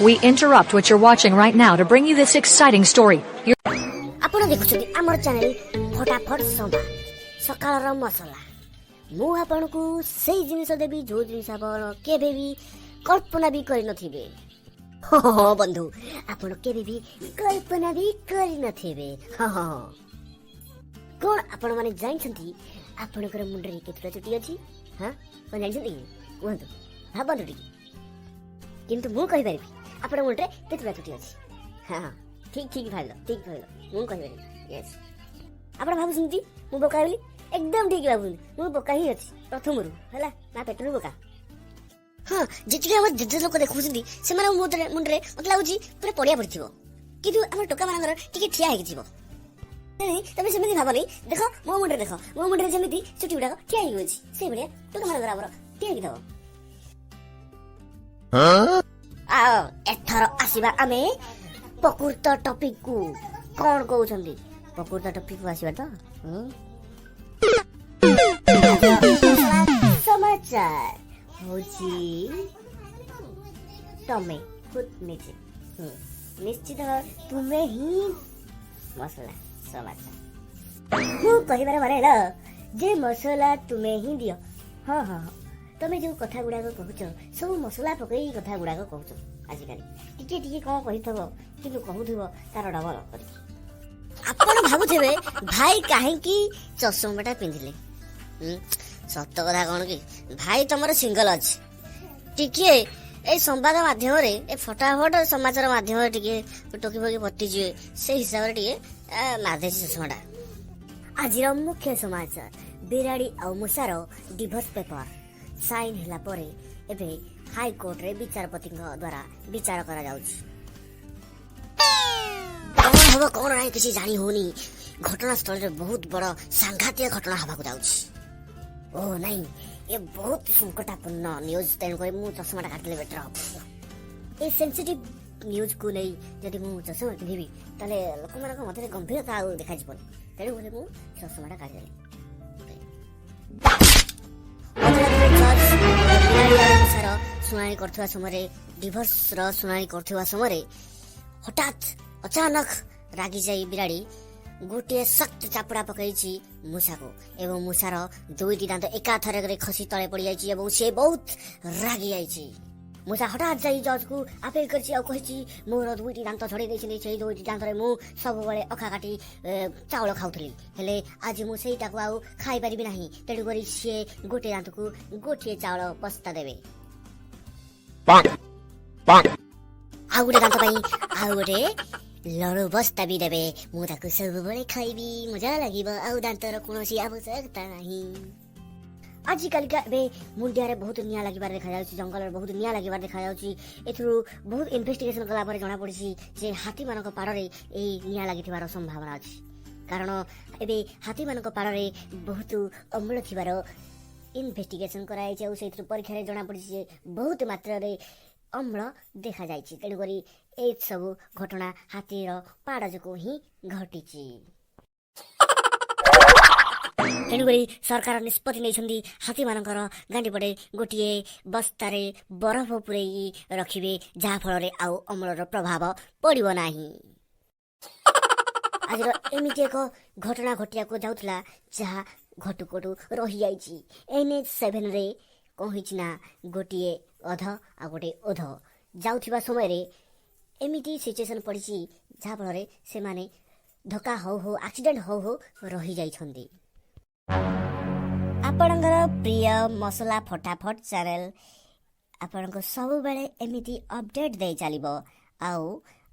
We interrupt what you're watching right now to bring you this exciting story. You're ଆପଣ ଦେଖୁଛନ୍ତି ଆମର channel ଫଟାଫଟ ସମ୍ବାଦ, ସକାଳର ମସଲା। ମୁଁ ଆପଣଙ୍କୁ ସେଇ ଜିନିଷ ଦେବି, ଯୋଉ ଜିନିଷ ଆପଣ କେବେ ବି କଳ୍ପନା ବି କରିନଥିବେ। ହଁ ବନ୍ଧୁ, ଆପଣ କେବେ ବି କଳ୍ପନା ବି କରିନଥିବେ। ହଁ, କଣ ଆପଣମାନେ ଜାଣିଛନ୍ତି ଆପଣଙ୍କର ମୁଣ୍ଡରେ କେତେଟା ଚୁଟି ଅଛି? ହଁ, କଣ ଜାଣିଛନ୍ତି କି? କୁହନ୍ତୁ, ଭାବନ୍ତୁ ଟିକେ। କିନ୍ତୁ ମୁଁ କହିପାରିବି ଆପଣଙ୍କ ମୁଣ୍ଡରେ କେତେଟା ଚୁଟି ଅଛି। ହଁ, ଠିକ ଭାବିଲ, ଠିକ ଭାବିଲ। ମୁଁ କହିପାରିବି, ୟେସ୍। ଆପଣ ଭାବୁଛନ୍ତି ମୁଁ ବୋକା ବୋଲି, ଏକଦମ ଠିକ ଭାବୁଛନ୍ତି। ମୁଁ ବୋକା ହିଁ ଅଛି ପ୍ରଥମରୁ, ହେଲା ନା ପେଟରୁ ବୋକା। ହଁ, ଯେତିକି ଆମ ଜେଜେ ଲୋକ ଦେଖୁଛନ୍ତି, ସେମାନଙ୍କ ମୁଣ୍ଡରେ ମତେ ଲାଗୁଛି ପୁରା ପଡ଼ିଆ ପଡ଼ିଥିବ, କିନ୍ତୁ ଆମ ଟୋକା ମାନଙ୍କର ଟିକେ ଠିଆ ହେଇକି ଥିବ। ନାଇଁ, ତମେ ସେମିତି ଭାବନି। ଦେଖ, ମୋ ମୁଣ୍ଡରେ ଦେଖ, ମୋ ମୁଣ୍ଡରେ ଯେମିତି ଚୁଟି ଗୁଡାକ ଠିଆ ହେଇକି ଅଛି, ସେଇଭଳିଆ ଟୋକା ମାନଙ୍କର ଆମର ଠିଆ ହେଇକି ଥିବ। ଆଉ ଏଥର ଆସିବା ଆମେ ପ୍ରକୃତ ଟପିକ କୁ। କଣ କହୁଛନ୍ତି? ପ୍ରକୃତ ଟପିକ କୁ ଆସିବା ତ? ହୁଁ? ଆଜିର ସମାଚାର ହଉଛି ତମେ ଖୁଦ ନିଜେ, ନିଶ୍ଚିତ ଭାବେ ତୁମେ ହିଁ ମସଲା ସମାଚାର। ମୁଁ କହିବାର ମାନେ ହେଲା ଯେ ମସଲା ତୁମେ ହିଁ ଦିଅ। ହଁ, ତମେ ଯୋଉ କଥା ଗୁଡାକ କହୁଛ, ସବୁ ମସଲା ପକେଇ କଥା ଗୁଡାକ କହୁଛ। ଆଜିକାଲି ଟିକେ ଟିକେ କଣ କହିଥିବ, କିନ୍ତୁ କହୁଥିବ ତାର ଡବଲ କରିକି। ଆପଣ ଭାବୁଥିବେ ଭାଇ କାହିଁକି ଚଷମାଟା ପିନ୍ଧିଲେ? ସତ କଥା କଣ କି ଭାଇ, ତମର ସିଙ୍ଗଲ ଅଛି, ଟିକିଏ ଏଇ ସମ୍ବାଦ ମାଧ୍ୟମରେ, ଏ ଫଟାଫଟ ସମାଚାର ମାଧ୍ୟମରେ ଟିକେ ଟୋକି ଫୋକି ପଟିଯିବେ, ସେଇ ହିସାବରେ ଟିକେ ମାରିଦେଇଛି ଚଷମାଟା। ଆଜିର ମୁଖ୍ୟ ସମାଚାର, ବିରାଡ଼ି ଆଉ ମୂଷାର ଡିଭୋର୍ସ ପେପର ସାଇନ୍ ହେଲା ପରେ ଏବେ ହାଇକୋର୍ଟରେ ବିଚାରପତିଙ୍କ ଦ୍ୱାରା ବିଚାର କରାଯାଉଛି। କଣ ହବ କଣ ନାହିଁ କିଛି ଜାଣି ହଉନି। ଘଟଣାସ୍ଥଳରେ ବହୁତ ବଡ ସାଂଘାତିକ ଘଟଣା ହେବାକୁ ଯାଉଛି। ଓ ନାଇଁ, ଏ ବହୁତ ସଙ୍କଟାପନ୍ନ ନ୍ୟୁଜ୍, ତେଣୁକରି ମୁଁ ଚଷମାଟା କାଟିଲେ ବେଟର ହବ। ଏ ସେନ୍ସିଟିଭ ନ୍ୟୁଜ୍କୁ ନେଇ ଯଦି ମୁଁ ଚଷମା ପିନ୍ଧିବି, ତାହେଲେ ଲୋକମାନଙ୍କ ମଧ୍ୟରେ ଗମ୍ଭୀରତା ଆଉ ଦେଖାଯିବନି। ତେଣୁକରି ମୁଁ ଚଷମାଟା କାଟିଦେଲି। ଅଦାଲତରେ ଜଜ୍ ବିରାଡ଼ି ଆଉ ମୂଷାର ଶୁଣାଣି କରୁଥିବା ସମୟରେ, ଡିଭୋର୍ସର ଶୁଣାଣି କରୁଥିବା ସମୟରେ ହଠାତ୍ ଅଚାନକ ରାଗିଯାଇ ବିରାଡ଼ି ଗୋଟିଏ ଶକ୍ତ ଚାପୁଡ଼ା ପକାଇଛି ମୂଷାକୁ ଏବଂ ମୂଷାର ଦୁଇଟି ଦାନ୍ତ ଏକାଥରକରେ ଖସି ତଳେ ପଡ଼ିଯାଇଛି ଏବଂ ସେ ବହୁତ ରାଗି ଯାଇଛି। ମୂଷା ହଠାତ୍ ଯାଇ ଜଜ୍କୁ ଆପିଲ କରିଛି ଆଉ କହିଛି, ମୋର ଦୁଇଟି ଦାନ୍ତ ଝଡ଼େଇ ଦେଇଛନ୍ତି। ସେଇ ଦୁଇଟି ଦାନ୍ତରେ ମୁଁ ସବୁବେଳେ ଅଖା କାଟି ଚାଉଳ ଖାଉଥିଲି, ହେଲେ ଆଜି ମୁଁ ସେଇଟାକୁ ଆଉ ଖାଇପାରିବି ନାହିଁ। ତେଣୁକରି ସିଏ ଗୋଟିଏ ଦାନ୍ତକୁ ଗୋଟିଏ ଚାଉଳ ବସ୍ତା ଦେବେ, ଆଉ ଗୋଟେ ଦାନ୍ତ ପାଇଁ ଆଉ ଗୋଟେ ଲଡୁ ବସ୍ତା ବି ଦେବେ। ମୁଁ ତାକୁ ସବୁବେଳେ ଖାଇବି, ମଜା ଲାଗିବ, ଆଉ ଦାନ୍ତର କୌଣସି ଆବଶ୍ୟକତା ନାହିଁ। ଆଜିକାଲିକା ଏବେ ମୁଣ୍ଡିଆରେ ବହୁତ ନିଆଁ ଲାଗିବାର ଦେଖାଯାଉଛି, ଜଙ୍ଗଲରେ ବହୁତ ନିଆଁ ଲାଗିବାର ଦେଖାଯାଉଛି। ଏଥିରୁ ବହୁତ ଇନଭେଷ୍ଟିଗେସନ କଲା ପରେ ଜଣାପଡ଼ିଛି ଯେ ହାତୀମାନଙ୍କ ପାଡ଼ରେ ଏଇ ନିଆଁ ଲାଗିଥିବାର ସମ୍ଭାବନା ଅଛି, କାରଣ ଏବେ ହାତୀମାନଙ୍କ ପାଡ଼ରେ ବହୁତ ଅମ୍ଳ ଥିବାର ଇନଭେଷ୍ଟିଗେସନ କରାଯାଇଛି ଆଉ ସେଇଥିରୁ ପରୀକ୍ଷାରେ ଜଣାପଡ଼ିଛି ଯେ ବହୁତ ମାତ୍ରାରେ ଅମ୍ଳ ଦେଖାଯାଇଛି। ତେଣୁକରି ଏସବୁ ଘଟଣା ହାତୀର ପାଡ଼ ଯୋଗୁଁ ହିଁ ଘଟିଛି। ତେଣୁକରି ସରକାର ନିଷ୍ପତ୍ତି ନେଇଛନ୍ତି, ହାତୀମାନଙ୍କର ଗାଣ୍ଡି ପଟେ ଗୋଟିଏ ବସ୍ତାରେ ବରଫ ପୂରେଇକି ରଖିବେ, ଯାହାଫଳରେ ଆଉ ଅମ୍ଳର ପ୍ରଭାବ ପଡ଼ିବ ନାହିଁ। ଆଜିର ଏମିତି ଏକ ଘଟଣା ଘଟିବାକୁ ଯାଉଥିଲା, ଯାହା ଘଟୁ ଘଟୁ ରହିଯାଇଛି। NH 7ରେ କ'ଣ ହେଇଛି ନା, ଗୋଟିଏ ଗଧ ଆଉ ଗୋଟିଏ ଓଧ ଯାଉଥିବା ସମୟରେ ଏମିତି ସିଚୁଏସନ୍ ପଡ଼ିଛି, ଯାହାଫଳରେ ସେମାନେ ଧକ୍କା ହଉ ହଉ, ଆକ୍ସିଡେଣ୍ଟ ହଉ ହଉ ରହିଯାଇଛନ୍ତି। ଆପଣଙ୍କର ପ୍ରିୟ ମସଲା ଫଟାଫଟ ଚ୍ୟାନେଲ ଆପଣଙ୍କୁ ସବୁବେଳେ ଏମିତି ଅପଡେଟ୍ ଦେଇ ଚାଲିବ। ଆଉ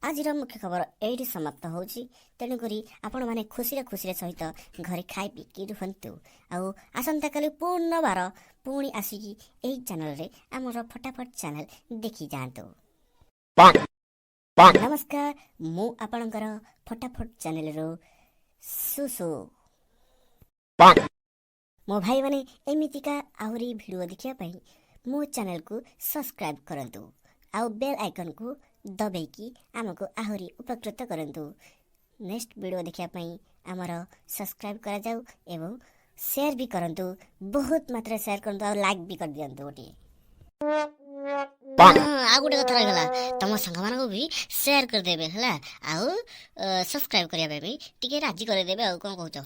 ଆଜିର ମୁଖ୍ୟ ଖବର ଏଇଠି ସମାପ୍ତ ହେଉଛି। ତେଣୁକରି ଆପଣମାନେ ଖୁସିରେ ଖୁସିରେ ସହିତ ଘରେ ଖାଇ ପିଇକି ରୁହନ୍ତୁ ଆଉ ଆସନ୍ତାକାଲି ପୁନର୍ବାର ପୁଣି ଆସିକି ଏଇ ଚ୍ୟାନେଲରେ ଆମର ଫଟାଫଟ ଚ୍ୟାନେଲ ଦେଖି ଯାଆନ୍ତୁ। ନମସ୍କାର, ମୁଁ ଆପଣଙ୍କର ଫଟାଫଟ ଚ୍ୟାନେଲରୁ ସୁସୁ। ମୋ ଭାଇମାନେ, ଏମିତିକା ଆହୁରି ଭିଡ଼ିଓ ଦେଖିବା ପାଇଁ ମୋ ଚ୍ୟାନେଲକୁ ସବସ୍କ୍ରାଇବ୍ କରନ୍ତୁ ଆଉ ବେଲ୍ ଆଇକନ୍କୁ ଦବେଇକି ଆମକୁ ଆହୁରି ଉପକୃତ କରନ୍ତୁ। ନେକ୍ସଟ ଭିଡ଼ିଓ ଦେଖିବା ପାଇଁ ଆମର ସବସ୍କ୍ରାଇବ୍ କରାଯାଉ ଏବଂ ସେୟାର ବି କରନ୍ତୁ, ବହୁତ ମାତ୍ରାରେ ସେୟାର କରନ୍ତୁ ଆଉ ଲାଇକ୍ ବି କରିଦିଅନ୍ତୁ ଗୋଟିଏ। ହଁ, ଆଉ ଗୋଟେ କଥା ରହିଗଲା, ତମ ସାଙ୍ଗମାନଙ୍କୁ ବି ସେୟାର କରିଦେବେ ହେଲା, ଆଉ ସବସ୍କ୍ରାଇବ କରିବା ପାଇଁ ବି ଟିକେ ରାଜି କରିଦେବେ। ଆଉ କ'ଣ କହୁଛ?